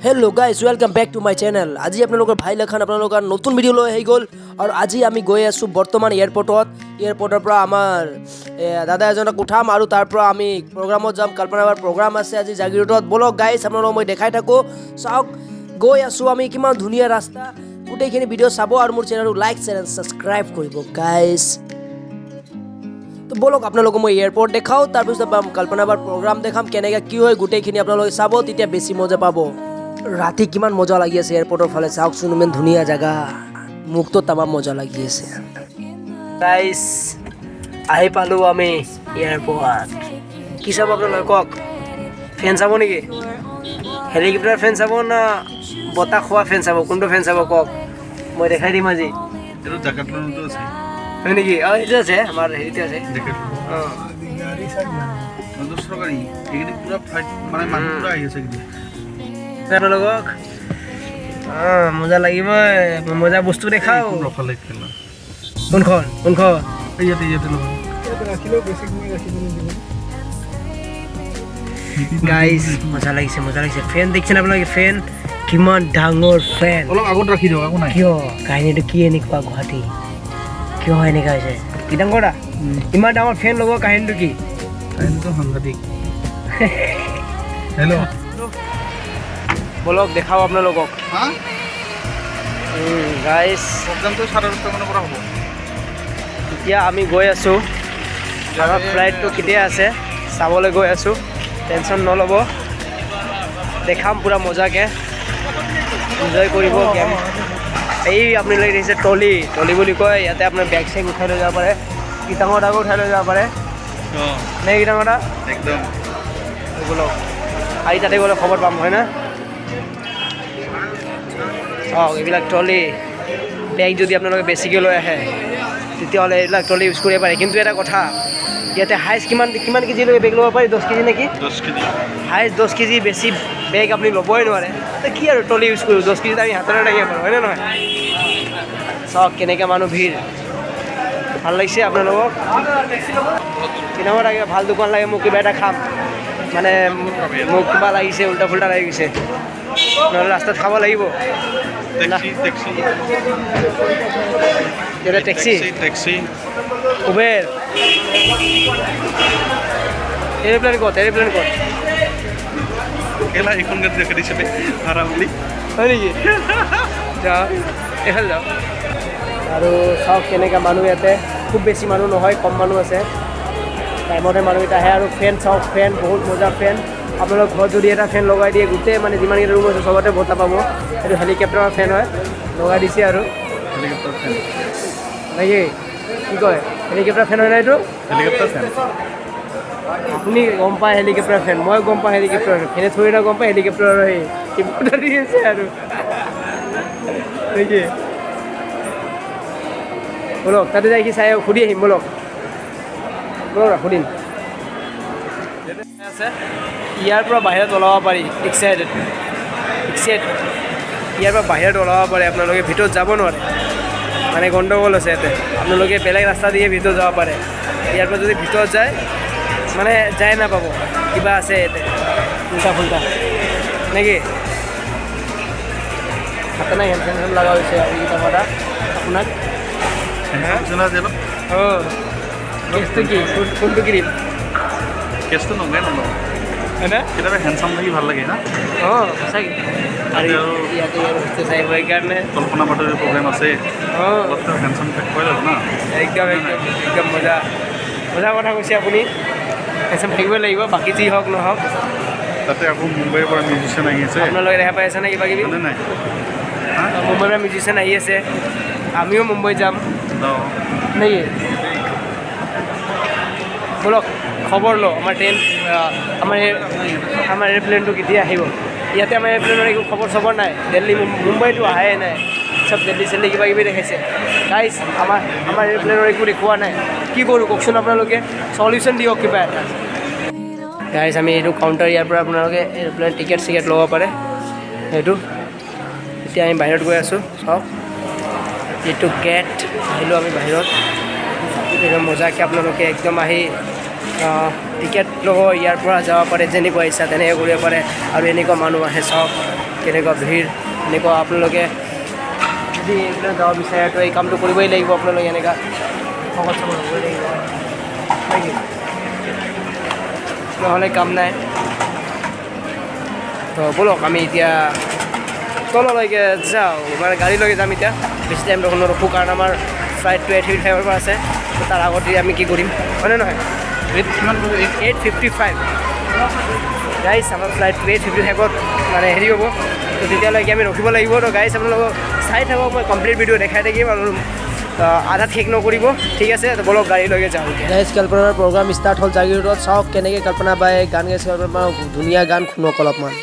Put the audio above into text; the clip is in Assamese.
Hello guys, welcome back to my channel. আজি আপোনালোকৰ ভাই লেখান আপোনালোকৰ নতুন ভিডিঅ' লৈ আহি গ'ল আৰু আজি আমি গৈ আছোঁ বৰ্তমান এয়াৰপৰ্টত। এয়াৰপৰ্টৰ পৰা আমাৰ দাদা এজনক উঠাম আৰু তাৰ পৰা আমি প্ৰগ্ৰামত যাম। কল্পনাবাৰ প্ৰগ্ৰাম আছে আজি জাগিৰোডত। ব'লক গাইজ, আপোনালোকক মই দেখাই থাকোঁ। চাওক, গৈ আছোঁ আমি, কিমান ধুনীয়া ৰাস্তা। গোটেইখিনি ভিডিঅ' চাব আৰু মোৰ চেনেলটো লাইক, চেনেল ছাবস্ক্ৰাইব কৰিব গাইজ। তো ব'লক, আপোনালোকক মই এয়াৰপৰ্ট দেখাওঁ, তাৰপিছত কল্পনাবাৰ প্ৰগ্ৰাম দেখাম। কেনেকৈ কি হয় গোটেইখিনি আপোনালোকে চাব, তেতিয়া বেছি মজা পাব। ৰাতি কিমান মজা লাগি আছে এয়াৰপৰ্টৰ ফালে, চাওকচোন, ইমান ধুনীয়া জেগা। মোকতো তামাম মজা লাগি আছে। গাইজ, আহি পালোঁ আমি এয়াৰপৰ্ট। কি চাব আপোনালোকে কওক? ফেন চাব নেকি? হেলিকপ্টাৰ ফেন চাব না বতাহ খোৱা ফেন চাব? কোনটো ফেন চাব কওক, মই দেখাই দিম আজি। এইটো ডেকাথলনতো আছে। হয় নেকি? অঁ, সেইটো আছে, আমাৰ হেৰিতে আছে। ডেকাথলন। অঁ। চৰকাৰী এইখিনি পুৰা ফ্লাইট, মানে মানুহ পুৰা আহি আছে কিন্তু। আপোনালোকক অঁ মজা লাগিব, মজা বস্তু দেখাও। এইখন ৰখালে খেলা। কোনখন কোনখন? এই ইয়াতে, ইয়াতে লগা। ৰাখিলেও বেছি সময় ৰাখিব নিদিব। গাইজ, মজা লাগিছে, মজা লাগিছে। ফেন দেখিছেনে আপোনালোকে? ফেন, কিমান ডাঙৰ ফেন। অলপ আগত ৰাখি দিয়ক, একো নাই। কিয়, কাহিনীটো কি? এনেকুৱা গুৱাহাটী কিয় এনেকুৱা হৈছে? কি ডাঙৰ দা, ইমান ডাঙৰ ফেন লগোৱা কাহিনীটো কি? কাহিনীটো সাংঘাতিক। হেল্ল'। ব'লক, দেখাওঁ আপোনালোকক। হা। গাইজ। প্ৰগ্ৰামটো 10:30 মানৰ পৰা হ'ব। এতিয়া আমি গৈ আছোঁ, আমাৰ ফ্লাইটটো কেতিয়া আছে চাবলৈ গৈ আছোঁ। টেনশ্যন নল'ব, দেখাম পূৰা মজাকৈ, এনজয় কৰিব গেম। এই আপোনালোকে দেখিছে ট্ৰলি, ট্ৰলি বুলি কয়। ইয়াতে আপোনাৰ বেগ চেগ উঠাই লৈ যাব পাৰে, কীটাঙৰ দাগো উঠাই লৈ যাব পাৰে। অঁ। নে কীটাঙৰ দা? একদম। ব'লক, আহি তাতে গ'লে খবৰ পাম, হয় না? চাওক, এইবিলাক ট্ৰলি। বেগ যদি আপোনালোকে বেছিকৈ লৈ আহে, তেতিয়াহ'লে এইবিলাক ট্ৰলি ইউজ কৰিব পাৰে। কিন্তু এটা কথা, ইয়াতে হাইষ্ট কিমান কিমান কেজিলৈকে বেগ ল'ব পাৰি? 10 কেজি নেকি? 10 কেজি। হাইষ্ট 10 কেজি, বেছি বেগ আপুনি ল'বই নোৱাৰে। তো কি আৰু ট্ৰলি ইউজ কৰোঁ? 10 কেজিত আমি হাতেৰে দাঙিব পাৰোঁ, হয়নে নহয়? চাওক কেনেকৈ মানুহ ভিৰ। ভাল লাগিছে আপোনালোকক? কিনামত লাগে, ভাল দোকান লাগে মোক, কিবা এটা খাম। মানে মোক কিবা লাগিছে, উল্টা ফুল্টা লাগি গৈছে। নহ'লে ৰাস্তাত খাব লাগিব। Taxi, taxi. এতিয়া টেক্সি। টেক্সি। উবেৰ, এৰোপ্লেন ক'ত? এৰোপ্লেন ক'ত? কেলা, এইখন গাড়ী দেখাই দিছে বে ভাড়া বুলি। হয় নেকি? যাওঁ, এইফালে যাওঁ। আৰু চাওক কেনেকুৱা মানুহ ইয়াতে। খুব বেছি মানুহ নহয়, কম মানুহ আছে। টাইমতে মানুহকেইটা আহে। আৰু ফেন চাওক, ফেন বহুত মজা ফেন। আপোনালোক ঘৰত যদি এটা ফেন লগাই দিয়ে, গোটেই মানে যিমানকেইটা ৰুম আছে চবতে বতাহ পাব। এইটো হেলিকপ্টাৰৰ ফেন হয়, লগাই দিছে আৰু। হেলিকপ্টাৰ ফেন। নেকি? কি কয়, হেলিকপ্টাৰ ফেন হয় নাই এইটো? হেলিকপ্টাৰ ফেন। আপুনি গম পায় হেলিকপ্টাৰ ফেন, মই গম পাওঁ হেলিকপ্টাৰ ফেন। ফেনে থৰি না গম পায় হেলিকপ্টাৰৰ। সেই কিবা দি আছে আৰু নেকি? ব'লক, তাতে যাই কি চাই সুধি আহিম। ব'লক, ব'লক না, সুধিম। আছে, ইয়াৰ পৰা বাহিৰত ওলাব পাৰি। Excited, excite. ইয়াৰ পৰা বাহিৰত ওলাব পাৰে আপোনালোকে, ভিতৰত যাব নোৱাৰে। মানে গণ্ডগোল আছে ইয়াতে। আপোনালোকে বেলেগ ৰাস্তা দিয়ে ভিতৰত যাব পাৰে। ইয়াৰ পৰা যদি ভিতৰত যায়, মানে যাই নাপাব। কিবা আছে ইয়াতে উল্টা ফুল্টা নেকি? হাতে নাই, হেমচেম চেম লগা হৈছে আৰু এইকেইটা কথা আপোনাক। হেণ্ডচাম যে অলপ। অঁ, কেছটো কি? কোনটো ক্ৰীম? কেছটো নলগাই নলওঁ। হয়নে? কেতিয়াবা হেণ্ডচাম থাকি ভাল লাগে না। অঁ, সঁচাকৈ। আৰু আৰু ইয়াতে আৰু বস্তু চাই সেইকাৰণে। কল্পনা বাতৰিৰ প্ৰগ্ৰেম আছে। অলপতো হেণ্ডচাম থাকিবই লাগিব না। একদম একদম একদম, মজা মজা কথা কৈছে আপুনি। হেণ্ডচাম থাকিবই লাগিব, বাকী যি হওক নহওক। তাতে আকৌ মুম্বাইৰ পৰা মিউজিচিয়ান আহি আছে। আপোনালোকে দেখা পাই আছে নে কিবা কিবি? হয়নে নাই, হা? মুম্বাইৰ পৰা মিউজিচিয়ান আহি আছে। আমিও মুম্বাই যাম। অঁ। নেকি? ব'লক, খবৰ লওঁ। আমাৰ ট্ৰেইন, আমাৰ এৰ'প্লেনটো কেতিয়া আহিব ইয়াতে? আমাৰ এৰ'প্লেনৰ একো খবৰ চবৰ নাই। দিল্লী, মুম্বাইতো অহাই নাই। চব দিল্লী চিল্লী কিবা কিবি দেখাইছে। গাইজ, আমাৰ এৰ'প্লেনৰ একো দেখুওৱা নাই। কি কৰোঁ কওকচোন আপোনালোকে? চলিউশ্যন দিয়ক কিবা এটা। গাইজ, আমি এইটো কাউণ্টাৰ, ইয়াৰ পৰা আপোনালোকে এৰ'প্লেন টিকেট চিকেট ল'ব পাৰে সেইটো। এতিয়া আমি বাহিৰত গৈ আছোঁ। চাওক, এইটো গেট, আহিলোঁ আমি বাহিৰত। একদম মজাকৈ আপোনালোকে একদম আহি টিকেট ল'ব, ইয়াৰ পৰা যাব পাৰে। যেনেকুৱা ইচ্ছা তেনেকৈ কৰিব পাৰে। আৰু এনেকুৱা মানুহ আহে, চাওক। কেনেকুৱা ভিৰ। এনেকুৱা আপোনালোকে যদি এইবিলাক যাব বিচাৰে, তো এই কামটো কৰিবই লাগিব। আপোনালোকে এনেকুৱা শকত চকত হ'বই লাগিব, হয় কি? নহ'লে কাম নাই। তো ব'লক, আমি এতিয়া তললৈকে যাওঁ, মানে গাড়ীলৈকে যাম। এতিয়া বেছি টাইম নৰখোঁ, কাৰণ আমাৰ ফ্লাইটটো 8:55ৰ পৰা আছে। তো তাৰ আগতে আমি কি কৰিম, হয়নে নহয়? কিমান? 8:55 গাইছ। আমাৰ ফ্লাইটটো 8:55ত মানে হেৰি হ'ব। তো তেতিয়ালৈকে আমি ৰখিব লাগিব। তো গাইছ, আপোনালোকক চাই থাকক, মই কমপ্লিট ভিডিঅ' দেখাই থাকিম আৰু আধাত শেষ নকৰিব, ঠিক আছে? তো ব'লক, গাড়ীলৈকে যাওঁ এতিয়া। গাইছ, কল্পনাৰ প্ৰগ্ৰাম ষ্টাৰ্ট হ'ল জাগিৰোডত। চাওক কেনেকৈ কল্পনা বাই গান গাইছে। কল্পনা ধুনীয়া গান, শুনক অলপমান।